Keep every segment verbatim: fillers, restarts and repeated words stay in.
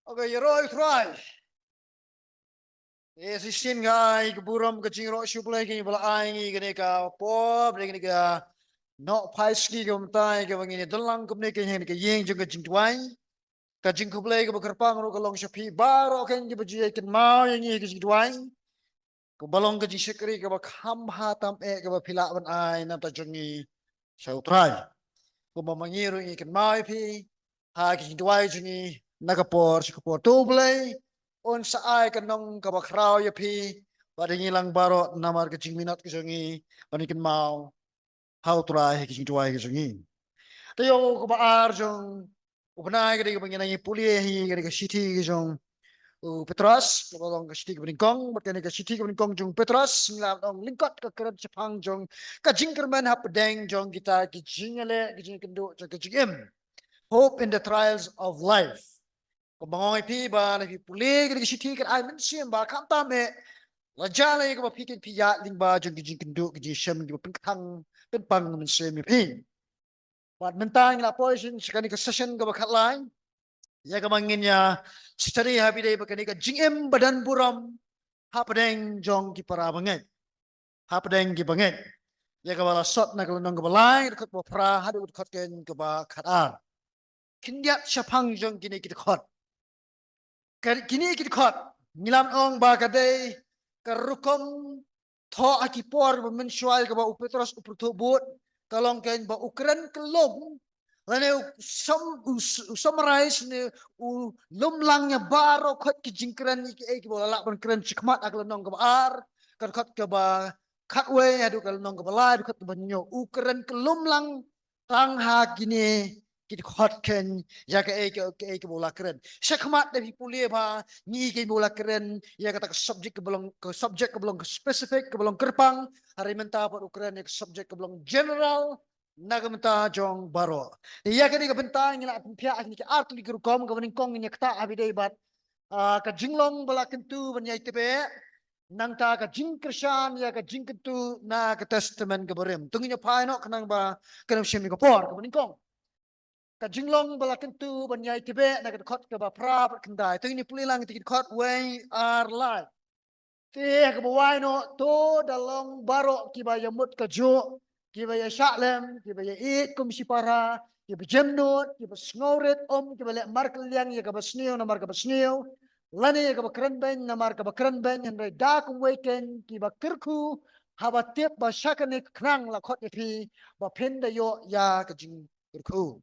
Okay, ïaroh ïa U Trai. Te sa shisien nga ai ka burom ka jingïaroh sha U Blei kaba la ai ngi kane ka por, bad kane ka nohphysngi kaba mynta kaba ngin ïa don lang kumne kane ha kane ka ïing jong ka jingduwai. Ka jingkhublei kaba kyrpang ruh ka long sha phi baroh keiñ kiba ju ïai kynmaw ïa ngi ha ka jingduwai. Kaba long ka jingshakri kaba kham bha tam eh kaba phi lah ban ai na ka bynta jong ngi sha U Trai. Kumba ma ngi ruh ngi kynmaw ïa phi ha ka jingduwai jong ngi na ka por sha ka por. To U Blei un sa ai ka nong kaba khraw ïa phi bad ïa ngi lang baroh namar ka jingminot ka jong ngi ban ïa kynmaw ha U Trai ha ka jingduwai ka jong ngi. Te ïa kaba ar jong u bnai ka dei kaba ngin nang ïa pule hi ka dei ka shithi ka jong u Petros, kaba long ka shithi kaba nyngkong, bad kane ka shithi kaba nyngkong jong u Petros ngi la ong lyngkot ka kren shaphang jong ka jingkyrmen hapdeng jong kita ki jingïaleh, ki jingïakynduh jong ka jingim. Hope in the trials of life. Kumba nga ong ïa phi ba lada phi pule kane ka shithi kan ai mynsiem ba khamtam eh la jia lei kaba phi kan phi ïaid lyngba jong ki jingkynduh ki jingshem kiba pynkthang pynpang mynsiem ïa phi. Bad mynta ngi la poi sha kane ka session kaba khatlai ïa kaba ngin ïa study ha ba ïadei bad kane ka jingim ba don burom hapdeng jong ki para bangeit. Hapdeng ki bangeit. Ïa kaba la sot na ka lynnong kaba lai, dkhot ba phra haduh dkhot kaba khatar. Khyndiat shaphang jong kine ki dkhot. Ka, kine ki dkhot ngi la ong ba ka dei ka rukom thoh ha ki por ba mynshuwa kaba u Petros u pyrthuh bud, ka long keiñ ba u kren kyllum lane u sum-, u s-, u summarize ne u lumlang ïa baroh khoit ki jingkren ïa kiei kiba u la lah ban kren shakhmat ha ka lynnong kaba ar, ka dkhot kaba khatwei haduh ka lynnong kaba lai, dkhot kaba hynñiew. U kren kyllum lang tang ha kine ki dkhot keiñ ïa kaei ka, kaei kaba u la kren. Shakhmat lada phi pule ba ngi keiñ ba u la kren ïa kata ka subject kaba long, ka subject kaba long ka specific, kaba long kyrpang. Hynrei mynta pat u kren ïa ka subject kaba long general na ka bynta jong baroh. Te ïa kane ka bynta ngi la pynphiah ha kine ki ar tylli ki rukom, kaba nyngkong ngin ïa ktah ha ba ïadei bad, ah, ka jinglong ba la kyntu ban ïai tbeh, nangta ka jingkyrshan ïa ka jingkyntu na ka Testament kaba rim. To ngin ïa phai noh khnang ba kan ym shim ïa ka por, kaba nyngkong. Ka jinglong ba la kyntu ban ïai tbeh na ka dkhot kaba phra bad khyndai. To ngin ïa pule lang ïa ki dkhot wei, ar, lai. Te ha kaba wai noh, to da long baroh kiba ïamut kajuh, kiba ïashah lem, kiba ïaieit kum shipara, kiba jemnud, kiba sngewrit, ym kiba leh markylliang ïa kaba sniew namar kaba sniew, lane ïa kaba krenbeiñ namar kaba krenbeiñ, hynrei da kumwei keiñ kiba kyrkhu, haba tip ba sha kane ka khnang la khot ïa phi, ba phin da ïoh ïa ka jingkyrkhu.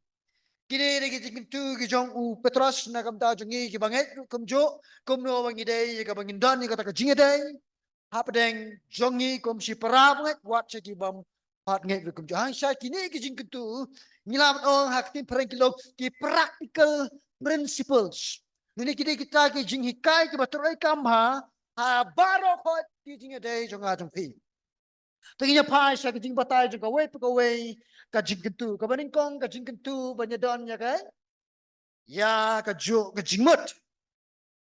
Kine dei ki jingkyntu ki jong u Petros na ka bynta jong ngi kiba ngeit ruh kumjuh, kumno ba ngi dei ïa kaba ngin don ïa kata ka jingïadei hapdeng jong ngi kum shipara bangeit, wat sha ki bym pat ngeit ruh kumjuh. Hangta sha kine ki jingkyntu ngi lah ban ong ha ka ktien phareng ki long ki practical principles. Kine ki dei kita ki jinghikai kiba trei kam ha, ha baroh khoit ki jingïadei jong nga jong phi. Te ngin ïa phai sha ka jingbatai jong kawei pa kawei ka jingkyntu. Kaba nyngkong ka jingkyntu ban ïadon ïa ka, ïa kajuh ka jingmut.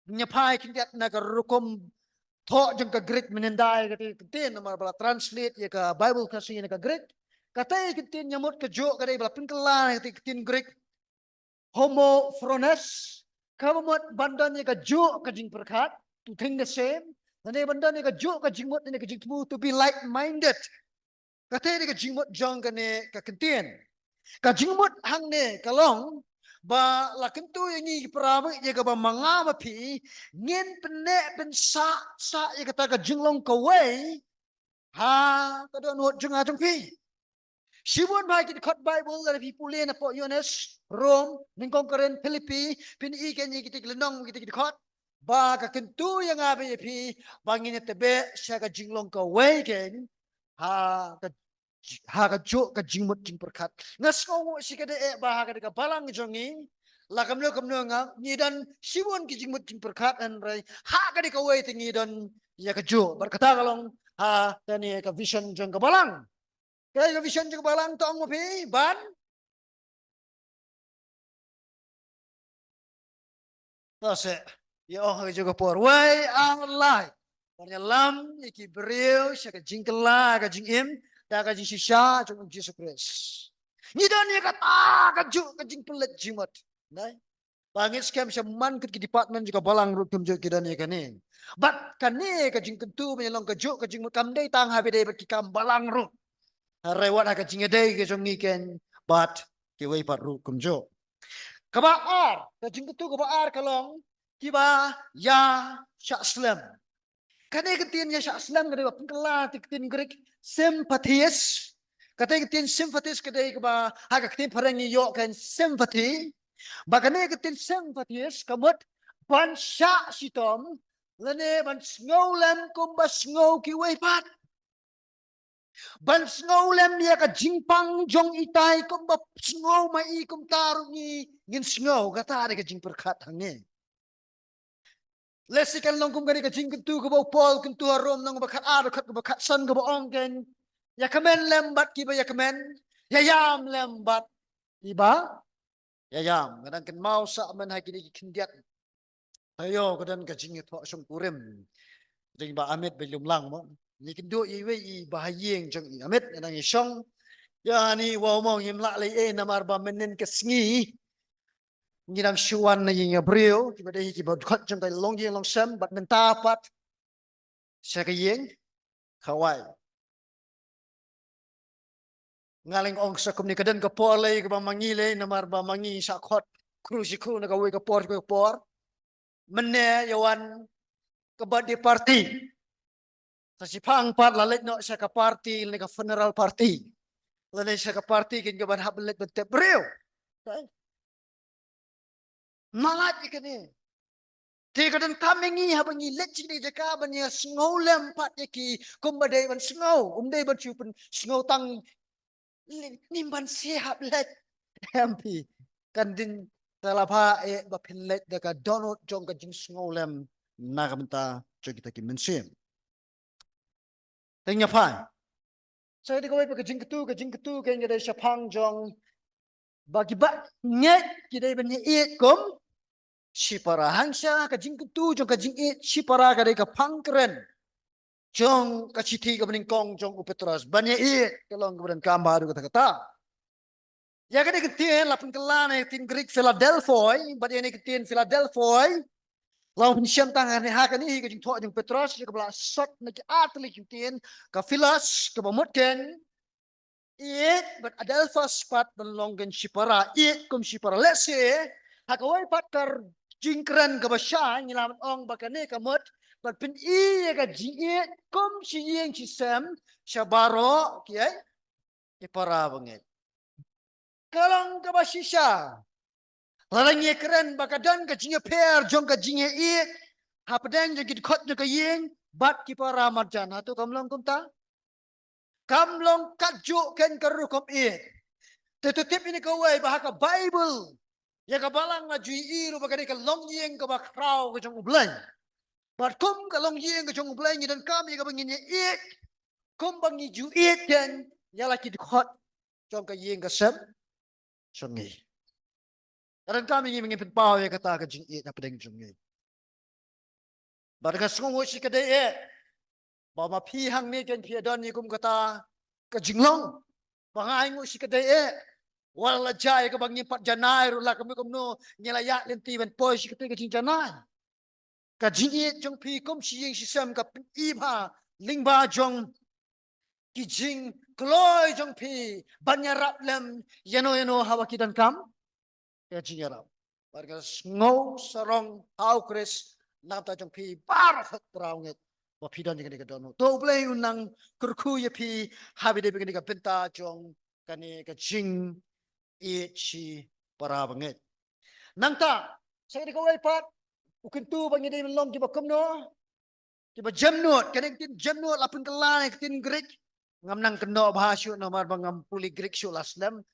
Ngin ïa phai khyndiat na ka rukom thoh jong ka Greek mynhyndai, kata ka ktien namar ba la translate ïa ka Bible Khasi na ka Greek. Kata ka ktien ïamut kajuh ka dei ba la pynkylla na kata ka ktien Greek homophrones, kaba mut ban don ïa kajuh ka jingpyrkhat, to think the same, lane ban don ïa kajuh ka jingmut, lane ka jingthmu, to be like-minded. Kata dei ka jingmut jong kane ka ktien. Ka jingmut hangne ka long ba la kyntu ïa ngi ki para bangeit ïa kaba ma nga ma phi ngin pynneh pynsah sah ïa kata ka jinglong kawei ha ka dohnud jong nga jong phi. Shibun bha ki dkhot Bible lada phi pule na poh Ïoannis, Rom, nyngkong Korinth, Philippi, phin i kane kita ki lynnong kita ki dkhot ba ka kyntu ïa nga bad ïa phi ba ngin ïa tbeh sha ka jinglong kawei keiñ ha ka, ha kajuh ka jingmut jingpyrkhat. Nga sngewnguh shikatdei eh ba ha kane ka balang jong ngi la kumno kumno nga, ngi don shibun ki jingmut jingpyrkhat, hynrei ha kane kawei te ngi don ïa kajuh. Bad kata ka long ha kane ka vision jong ka balang. Kaei ka vision jong ka balang, to ong ma phi, ban, to seh, ïa ong ha kajuh ka por, wei ar lai, ban ïalam ïa ki briew sha ka jingkylla ka jingim da ka jingshisha jong u Jisu Khrist. Ngi don ïa kata kajuh ka jingpynleit jingmut. Nai. Ba ngeit skhem sha man kut ki department jong ka balang ruh kumjuh ki don ïa kane. Bad kane ka jingkyntu ban ïa long kajuh ka jingmut kam dei tang ha ba dei bad ki kam balang ruh. Hynrei wat ha ka jingïadei ka jong ngi keiñ bad kiwei pat ruh kumjuh. Kaba ar, ka jingkyntu kaba ar ka long kiba ïa shah slem. Kane ka ktien ïa shah slem ka dei ba pynkylla ïa ka ktien Greek sympathies. Kata ka ktien sympathies ka dei kaba ha ka ktien phareng ngi ïoh keiñ sympathy. Ba kane ka ktien sympathies ka mut ban shah shitom lane ban sngew lem kumba sngew kiwei pat. Ban sngew lem ïa ka jingpang jong itai kumba sngew ma i kumta ruh ngi ngin sngew, kata dei ka jingpyrkhat hangne. Lehse kan long kum kane ka jingkyntu kaba u Paul kyntu ha Rom lynnong ba khat ar, khat kaba khat san kaba ong keiñ, ïa kmen lem bad kiba ïa kmen, ïa ïam lem bad kiba ïa ïam. Nga dang kynmaw sa man ha kine ki khyndiat. Ayo, ka don ka jingïathoh shongkurim jong i Bah Amit Bailumlang mo. Ngi kynduh ïa iwei i bah ha ïing jong i Amit, nga dang ïashong. Ïa ni, wow mo, ngim lah leh ei namar ba mynnin ka sngi ngi dang shu wan na ïing ïa briew kiba dei kiba dkhot jong ka longïing longsem bad mynta pat sha ka ïing kawei. Nga leng ong sa kumne, ka don ka por lei kaba ma ngi lei namar ba ma ngi sa khot khru shi khru na kawei ka por, kawei ka por. Mynne ïa wan ka birthday party. Sa shiphang pat la leit noh sha ka party lane ka funeral party. Lane sha ka party keiñ kaban hap leit ban tep briew. Mlien ïa kane. Te ka donkam ïa ngi haba ngi leit sha kine ki jaka ban ïa sngew lem pat ïa ki kumba dei ban sngew. Um dei ban shu pynsngew tang lei, ngim ban sngewhap leit. Em phi, kan dei sa la bha eh ba phin leit da ka dohnud jong ka jingsngew lem na ka bynta jong kita ki mynsiem. Te ngi ïa phai. Sa dei kawei pat ka jingkyntu, ka jingkyntu keiñ ka dei shaphang jong ba kiba ngeit ki dei ban ïaieit kum shipara. Hangta ka jingkyntu jong ka jingïeit shipara ka dei ka phang kren jong ka shithi kaba nyngkong jong u Petros. Ban ïaieit ka long kaba donkam bha haduh katta katta. Ïa kane ka ktien la pynkylla na ka ktien Greek Philadelphoi, bad ïa kane ka ktien Philadelphoi la pynshem tang ha kane, ha kane hi ka jingthoh jong u Petros, ïa kaba la sot na ki artylli ki ktien, ka philos kaba mut keiñ ïeit, bad adelphos pat ban long keiñ shipara, ïeit kum shipara. Lehse ha kawei pat ka jingkren kaba shai ngi lah ban ong ba kane ka mut ban pyni ïa ka jingïeit kum shi ïing shi sem sha baroh ki, ei, ki para bangeit. Ka long kaba shisha lada ngi kren ba ka don ka jingïapher jong ka jingïaieit hapdeng jong ki dkhot jong ka ïing bad ki para marjan. Hato kam long kumta? Kam long kajuh keiñ ka rukom ïeit. Te to tip ïa kane kawei ba ha ka Baibl ïa ka balang la ju ïohi ruh ba kane ka longïing kaba khraw ka jong U Blei. Bad kum ka longïing ka jong U Blei ngi donkam ïa kaba ngin ïaieit kumba ngi ju ïeit keiñ ïa la ki dkhot jong ka ïing ka sem jong ngi. Ka donkam ïa ngi ba ngin pynpaw ïa kata ka jingïeit hapdeng jong ngi. Bad nga sngewnguh shikatdei eh ba ma phi hangne keiñ phi ïa don ïa kum kata ka jinglong. Ba nga ainguh shikatdei eh, wat la jia ïa kaba ngim pat janai ruh, la kumno kumno ngi la ïaid lynti ban poi sha kata ka jingjanai. Ka jingïeit jong phi kum shi ïing shi sem ka pyni bha lyngba jong ki jingkloi jong phi ban ïarap lem ïano ïano haba ki donkam ka jingïarap. Bad nga sngew sarong ha U Khrist na ka bynta jong phi baroh, para bangeit, ba phi don ïa kane ka dohnud. To U Blei un nang kyrkhu ïa phi ha kaba ïadei bad kane ka bynta jong kane ka jingïeit shipara bangeit. Nangta sa ka dei kawei pat, u kyntu ba ngi dei ban long kiba kumno? Kiba jemnud. Kane ka ktien jemnud la pynkylla na ka ktien Greek. Ngam nang kynnoh bha shuh namar ba ngam pule Greek shuh la slem.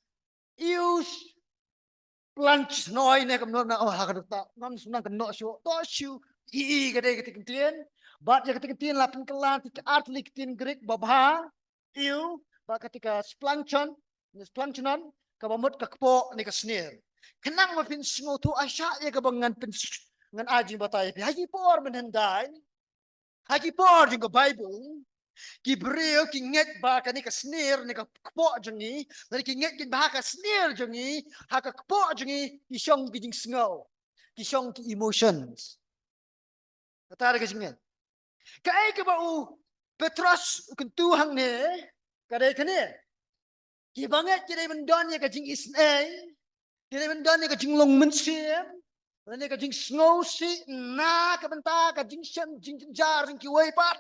Eusplanchnon ne kumno na, oh, ha ka dukta. Ngam nang kynnoh shuh. To shu ïohi ïa kata ka ktien. Bad ïa kata ka ktien la pynkylla na ka artylli ka ktien Greek ba bha. Eu, bad kata ka splanchnon, ne splanchnon, kaba mut ka kpoh ne ka snier. Khnang ba phin sngewthuh, ai shah ïa kaba ngan pyn, ngan ai jingbatai ïa phi. Ha ki por mynhyndai, ha ki por jong ka Baibl, ki briew ki ngeit ba kane ka snier ne ka kpoh jong ngi, lane ki ngeit keiñ ba ha ka snier jong ngi, ha ka kpoh jong ngi, ki shong ki jingsngew. ki shong ki emotions. Kata ka jingngeit. Kaei kaba u Petros u kyntu hangne, ka dei kane. Kiba ngeit ki dei ban don ïa ka jingisynei, ki dei ban don ïa ka jinglong mynsiem, lane ka jingsngewsih na ka bynta ka jingshem jingjynjar jong kiwei pat.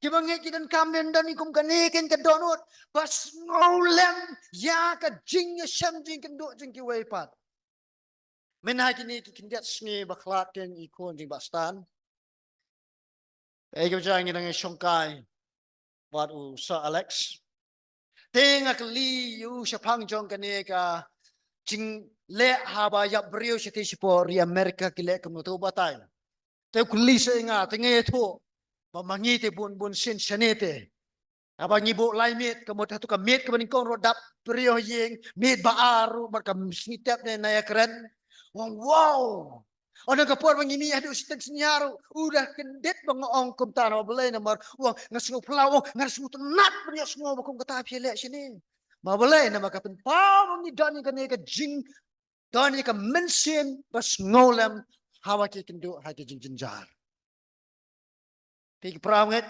Kiba ngeit ki donkam ban don kum kane kein ka dohnud ba sngewlem ïa ka jingïashem jingkynduh jong kiwei pat. Mynta ha kine ki khyndiat sngi ba khlad kein i khun jong i Bah Stan. Ei, ka jingïadei ngi dang ïashongkai bad u Sir Alex. Te nga kylli ïa u shaphang jong kane ka jingleh haba ïap briew shatei shipor ri America ki leh kumno, te u batai. Te u kylli sa ïa nga, te nga ïathuh ba ma ngi te bun bun sien shane te, haba ngi buh lai miet, ka mut hato ka miet kaba nyngkong ruh dap briew ha ïing, miet ba ar ruh bad ka sngi tep ne na ïakren. Ong wow. Ong na ka por ba ngi mih haduh shiteng synñia ruh u da kyndit ba nga ong kumta, namar balei, namar ong nga sngewphyllaw, ong nga sngewtynnat ban ïohsngew ba kum kata phi leh shane. Namar balei, namar ka pynpaw ba ngi don ïa kane ka jing don ïa ka mynsiem ba sngewlem haba ki kynduh ha ki jingjynjar. Phi ki para ngeit,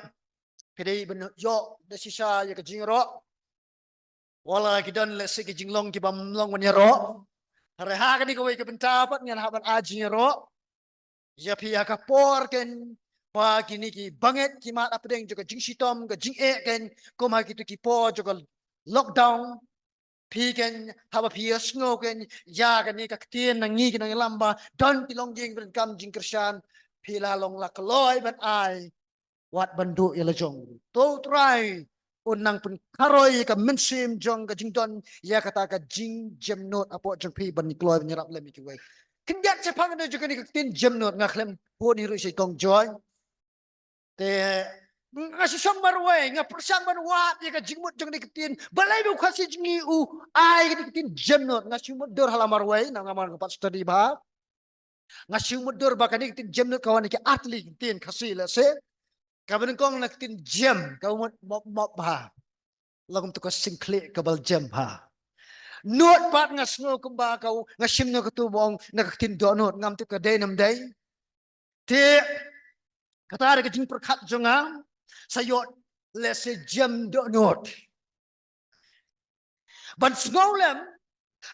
phi dei ban ïoh da shisha ïa ka jingïaroh. Wat la ki don lehse ki jinglong kiba ym long ban ïaroh. Hynrei ha kane kawei ka bynta pat ngan hap ban ai jingïaroh ïa phi ha ka por kein ba kine ki bangeit ki mad hapdeng jong ka jingshitom ka jingeh kein, kum ha kito ki por jong ka lockdown. Phi kein haba phi ïohsngew kein ïa kane ka ktien na ngi ki nongïalam ba don ki longïing ba donkam jingkyrshan, phi la long la kloi ban ai, wat ban duh ïa la jong. To u Trai un nang pynkharoi ïa ka mynsiem jong ka jingdon ïa kata ka jingjemnud hapoh jong phi ban kloi ban ïarap lem ïa kiwei. Khyndiat shaphang jong kane ka ktien jemnud, nga khlem phone hi ruh sha i Kong Joy. Te nga shu shong marwei, nga pyrshang ban wad ïa ka jingmut jong kane ka ktien. Balei ba u Khasi jong ngi u ai kane ka ktien jemnud? Nga shu mutdur ha la marwei, namar nga pat study bha. Nga shu mutdur ba kane ka ktien jemnud ka wan na ki artylli ki ktien Khasi lehse. Kaba nyngkong na ka ktien jem, ka mut mop mop bha. Long kumto ka sngewkhlieh kaba jem bha. Nud pat nga sngew kumba ka, nga shim na katu ba ong na ka ktien dohnud, ngam tip ka dei ne ym dei. Te kata dei ka jingpyrkhat jong nga, sa ïoh lehse jem dohnud. Ban sngewlem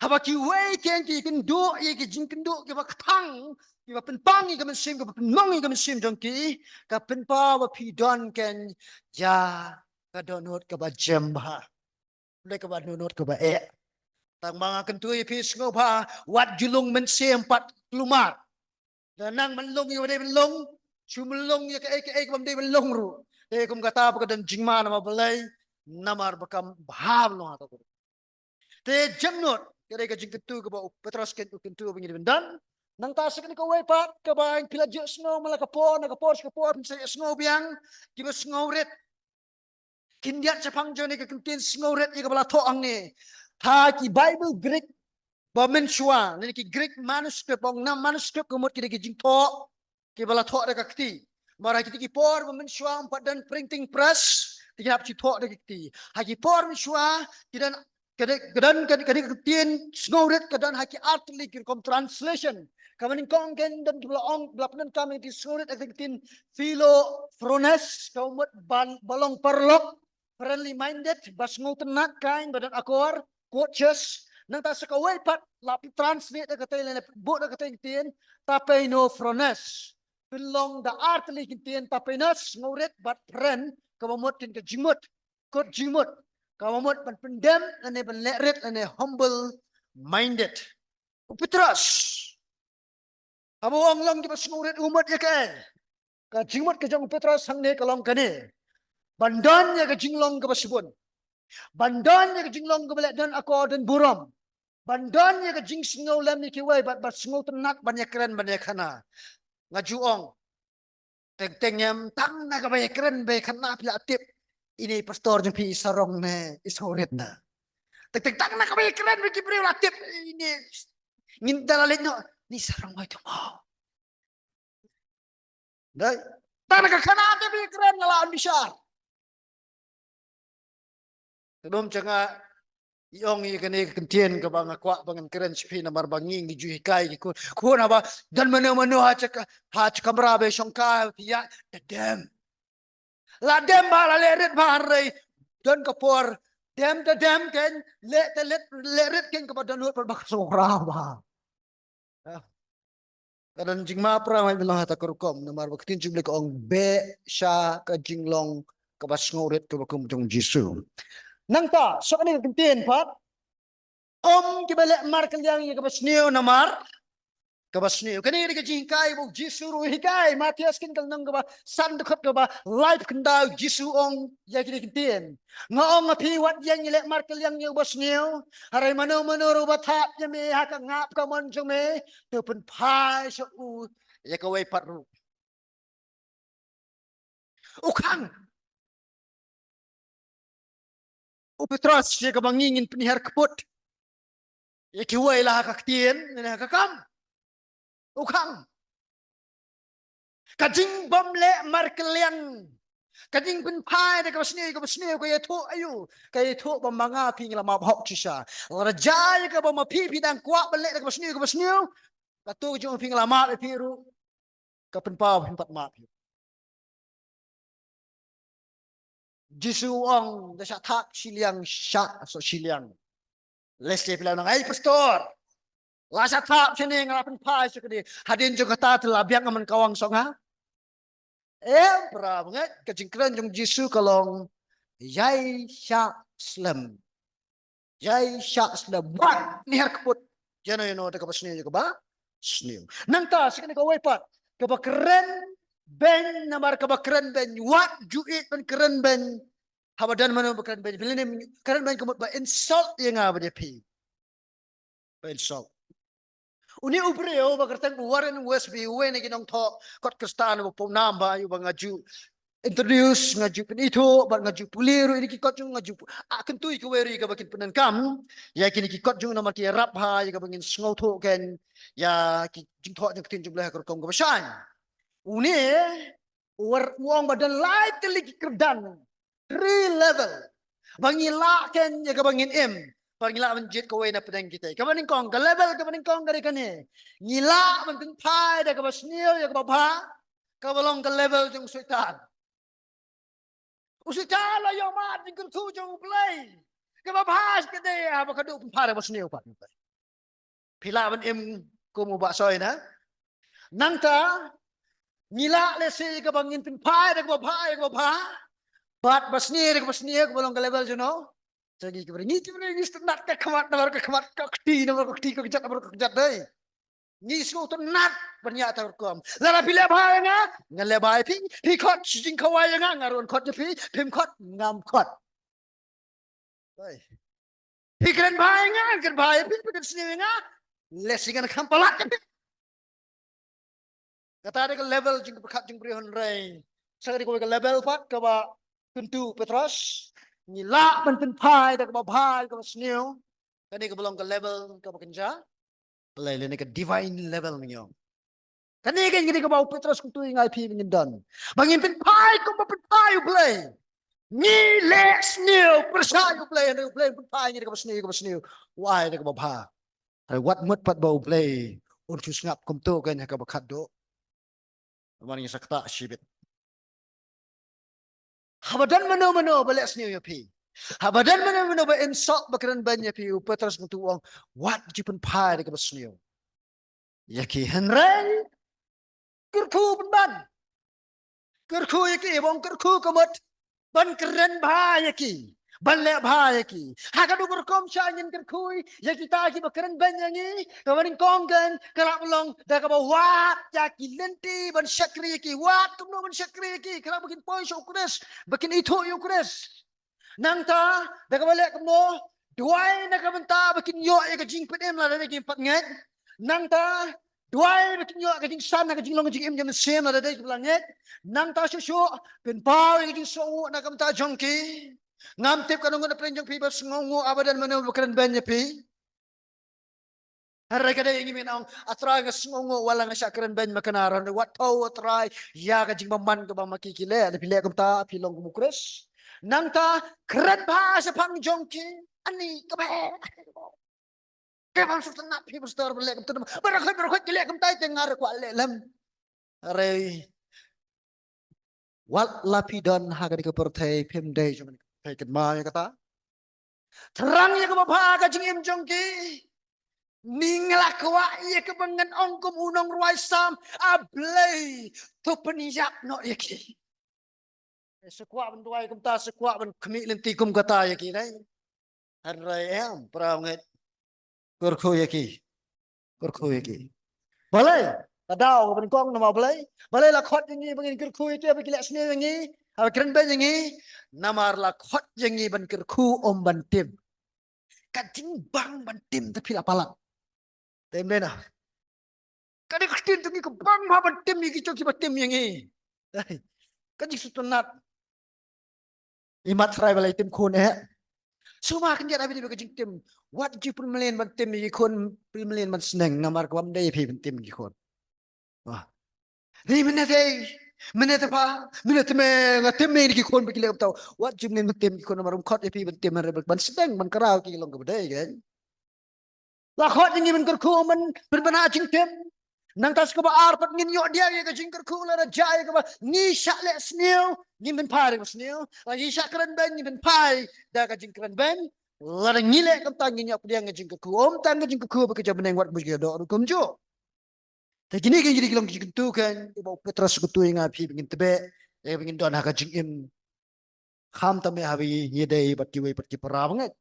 haba kiwei kein ki kynduh ïa ki jingkynduh kiba kthang, kiba pynpang ïa ka mynsiem, kiba pynmong ïa ka mynsiem jong ki, ka pynpaw ba phi don kein ïa ka dohnud kaba jem bha. Dei kaba dohnud kaba eh. Tang ba nga kyntu ïa phi sngewbha, wat ju lung mynsiem pat kulmar. Da nang ban lung ïa ba dei ban lung, shu ban lung ïa kaei kaei kaba ym dei ban lung ruh. Te kum kata ba ka don jingma, namar balei? Namar ba kam bha ban lung ha kata. Te jemnud, ka dei ka jingkyntu kaba u Petros kein u kyntu ba ngi dei ban don. Nangta sa kane kawei pat kaba phi la ju ïohsngew man la ka por na ka por sha ka por, phin sa ïohsngew biang, kiba sngewrit. Khyndiat shaphang jong kane ka ktien sngewrit ïa kaba la thoh hangne. Ha ki Bible Greek ba mynshuwa, lane ki Greek manuscript, ba ong na manuscript ka mut ki dei ki jingthoh kiba la thoh da ka kti. Namar ha kiti ki por ba mynshuwa ym pat don printing press, te ki hap shu thoh da ka kti. Ha ki por mynshuwa ki don, ka dei, ka don, ka dei, ka dei ka ktien sngewrit ka don ha ki artylli ki rukom translation. Kaba nyngkong kein don kiba la ong, ba la pyndonkam ïa ka ktien sngewrit ha ka ktien philophrones, ka mut ba, ba long paralok, friendly minded, ba sngewtynnat, kind, ba don akor, courteous. Nangta sa kawei pat la phi translate da katei lane buh da katei ktien, tapeinophrones. Pynlong da artylli ki ktien, tapeinos, sngewrit, bad phrones, kaba mut kein ka jingmut, kut jingmut, kaba mut ban pyndem lane ban leh rit lane humble minded. U Petros, haba u ong long kiba sngewrit, u mut ïa kaei? Ka jingmut ka jong u Petros hangne ka long kane. Ban don ïa ka jinglong kaba shibun. Ban don ïa ka jinglong kaba leh don akor don burom. Ban don ïa ka jingsngewlem ïa kiwei bad, bad sngewtynnat ban ïakren ban ïakhana. Nga ju ong, teng teng em tang na kaba ïakren ba ïakhana phi la tip ine i pastor jong phi i sarong ne i sngewrit na. Teng teng tang na kaba ïakren ba ki briew la tip ine, ngin da la leit noh, ni sarong wai tu mo. Dei. Tang na ka khana te ba ïakren la la ym bishar. Te bym jaka I ong ïa kane ka kyntien kaba nga kwah ba ngan kren sha phi namar ba ngi ngi ju hikai ki khun. Khun haba don mano mano ha cha ka, ha cha kamra ba shongkai phi ïa da dem. La dem ba la leh rit ba hynrei don ka por dem da dem ken leh te leh leh rit ken kaba don lut ba ka sngewkhra ba. Ah. Ka don jingma pra mai bilang hata ka rukom namar ba ka ktien jong U Blei ka ong beh sha ka jinglong kaba sngewrit kaba kum jong Jisu. Nangta sha kane ka ktien pat ym kiba leh markylliang ïa kaba sniew namar kaba sniew. Kane ka dei ka jinghikai ba U Jisu ruh u hikai, Mathaios kane ka lynnong kaba san dkhot kaba laiphew khyndai U Jisu u ong ïa kine ki ktien. Nga ong ïa phi wat ïeng ïaleh markylliang ïa uba sniew. Hynrei mano mano ruh uba thap ïa me ha ka ngap ka mon jong me, to pynphai sha u ïa kawei pat ruh. U khang. U Petros ïa kaba ngi ngin pynhiar kput ïa kiwei la ha ka ktien ne ha ka kam. U khang. Ka jingbym leh markylliang, ka jingpynphai da kaba sniew ïa kaba sniew ka ïathuh aïu? Ka ïathuh ba ma nga phi ngi la map hok shisha. Lada jia ïa kaba ma phi phi dang kwah ban leh da kaba sniew ïa kaba sniew, kato ka jong phi ngi la map ïa phi ruh. Ka pynpaw phi pat map ïa u. Jisu u ong da shah thap shiliang shah soh shiliang. Lehse phi la nang ai pastor. La shah thap shane nga la pynphai sha kane. Hadien jong kata te la biang aman kawang soh nga. Em pra bangeit ka jingkren jong Jisu ka long ïai shah slem. Ïai shah slem wat nihar kput. Ïano ïano da kaba sniew ïa kaba sniew. Nangta sha kane kawei pat kaba kren beiñ namar kaba kren beiñ wat ju ïeit ban kren beiñ. Haba don mano ba kren beiñ phi lane kren beiñ ka mut ba insult ïa nga bad ïa phi. Ba insult. Une u briew ba kyrteng u Warren Wiersbe uwei na ki nongthoh kot Khristan ba pawnam ba ïa uba nga ju introduce nga ju pynithuh bad nga ju pule ruh ïa ki kot jong nga ju ah kyntu ïa kiwei ruh ïa kaba kin pyndonkam ïa kine ki kot jong namar ki ïarap ha ïa kaba ngin sngewthuh kein ïa ki jingthoh jong ka ktien jong U Blei ha ka rukom kaba shai. Une u War u ong ba don lai tylli ki kyrdan, three level. Ba ngi lah kein ïa kaba ngin im, ba ngi lah ban jied kawei na pdeng kita. Kaba nyngkong ka level kaba nyngkong ka dei kane. Ngi lah ban pynphai da kaba sniew ïa kaba bha. Kaba long ka level jong u Soitan. U Soitan la ïoh mad jingkyrkhu jong U Blei. Kaba bha ka dei haba ka dei pynphai da kaba sniew pat. Phi lah ban im kum u Bah Soi na. Nangta ngi lah lehse kaba ngin pynphai da kaba bha ïa kaba bha. Bad ba sniew da kaba sniew kaba long ka level jong no. Sa ngi ki briew ngi ki briew ngi sngewtynnat ka khmat namar ka khmat ka kti namar ka kti ka kjat namar ka kjat dei. Ngi sngewtynnat ban ïa ta rukom. Lada phi leh bha ïa nga ngan leh bha ïa phi. Phi khot shi jingkhawai ïa nga nga ruh ngan khot ïa phi. Phim khot ngam khot. Hei. Phi kren bha ïa nga ngan kren bha ïa phi. Phi kren sniew ïa nga lehse ngan kham palat ïa phi. Kata dei ka level jingpyrkhat jong u briew hynrei sa ka dei kawei ka level pat kaba kyntu u Petros. Ngi lah ban pynphai da kaba bha ïa kaba sniew. Kane kaba long ka level kaba kynja Blei lane ka divine level ngi ong. Kane ka ngi dei kaba u Petros kyntu ïa nga ïa phi ba ngin don ba ngin pynphai kumba pynphai U Blei. Ngi leh sniew pyrshah ïa U Blei hynrei U Blei pynphai ngi da kaba sniew ïa kaba sniew. U ai da kaba bha. Hynrei wat mut pat ba U Blei un shu sngap kumto kein ha kaba khatduh. Namar ngi sa ktah shibit. Haba don mano mano ba leh sniew ïa phi. Haba don mano mano ba insult ba kren beiñ ïa phi u Petros kyntu u ong wat ju pynphai da kaba sniew ïa ki hynrei kyrkhu pynban. Kyrkhu ïa ki ba ong kyrkhu ka mut ban kren bha ïa ki. Ban leh bha ïa ki. Ha ka dei ka rukom sha ngin kyrkhu ïa kita kiba kren beiñ ïa ngi. Kaba nyngkong kan ka lah ban long da kaba wad ïa ki lynti ban shakri ïa ki. Wad kumno ban shakri ïa ki. Ka lah ba kin poi sha u Khrist ba kin ithuh ïa u Khrist. Nangta da kaba leh kumno duwai na ka bynta ba kin ïoh ïa ka jingpynim lada dei ki pat ngeit. Nangta duwai ba kin ïoh ka jingsan ha ka jinglong ka jingim jong mynsiem lada dei kiba la ngeit. Nangta shuh shuh pynpaw ïa ka jingsngewnguh na ka bynta jong ki. Ngam tip ka nongut na pdeng jong phi ba sngewnguh haba don mano ba kren beiñ ïa phi. Hynrei ka dei ngi myn ong A Trai nga sngewnguh wat la nga shah kren beiñ ma kane ruh wat thaw A Trai ïa ka jingbymman kaba ma ki ki leh. Lada phi leh kumta phi long kum u Khrist. Nangta kren bha shaphang jong ki. Ani ka ba. Ka bang suk tnat phi pastor ba leh kumta. Ba rakhat ba rakhat ki leh kumta te nga ra kwah leh lem. Are. Wat la phi don ha kane ka pyrthei phim dei jong kane ka pyrthei, kynmaw ïa kata. Thrang ïa kaba bha ka jingim jong ki. Ni nga la kwah ïa kaba ngan ong kum u nongrwai Salm, A Blei, to pynïap noh ïa ki. Sa kwah ban duwai kumta, sa kwah ban khmih lynti kum kata ïa ki, dei. Hynrei em, para ngeit. Kyrkhu ïa ki. Kyrkhu ïa ki. Balei? Ka daw ka ban kong namar balei? Balei la khot ïa ngi ba ngin kyrkhu ïa ki ba ki leh sniew ïa ngi, haba kren beiñ ïa ngi. Namar la khot ïa ngi ban kyrkhu, ym ban tim. Ka jingbang ban tim te phi la palat. Tim dei na. Ka dei ka ktien tu ngi ka bang bha ban tim ïa ki, to kiba tim ïa ngi. Ka jingsngewtynnat. I mat trai ba la tim khun eh. Suma kan ïa abi dei ka jingtim. Wat ju pynmlien ban tim ïa ki khun, pynmlien ban sneng namar ka bym dei phi ban tim ïa ki khun. Wah. Ni mynne te, mynne te pa, mynne te me, nga tim me ïa ki khun ba ki leh kumta. Wat ju mlien ban tim ïa ki khun namar um khot ïa phi ban tim, ban sneng ban kraw ki long kaba dei kan. La khot ïa ngi ban kyrkhu, ban, ban, ban ha jingtim. Nangta sa kaba ar pat ngin ïoh diang ïa ka jingkyrkhu, lada jia ïa kaba ngi shah leh sniew, ngin pynphai da kaba sniew. Lada ngi shah kren beiñ, ngin pynphai da ka jingkren beiñ. Lada ngi leh kumta ngin ïoh pdiang ïa ka jingkyrkhu. Ym tang ka jingkyrkhu ba ka jaw bneng, wat buh ka doh ruh kumjuh. Te kine ki jingkyrkhu ki long ki jingkyntu kan, ba u Petros u kyntu ïa nga phi ba ngin tbeh, ïa ba ngin don ha ka jingim. Khamtam ïa haba ngi dei bad kiwei pat ki para bangeit.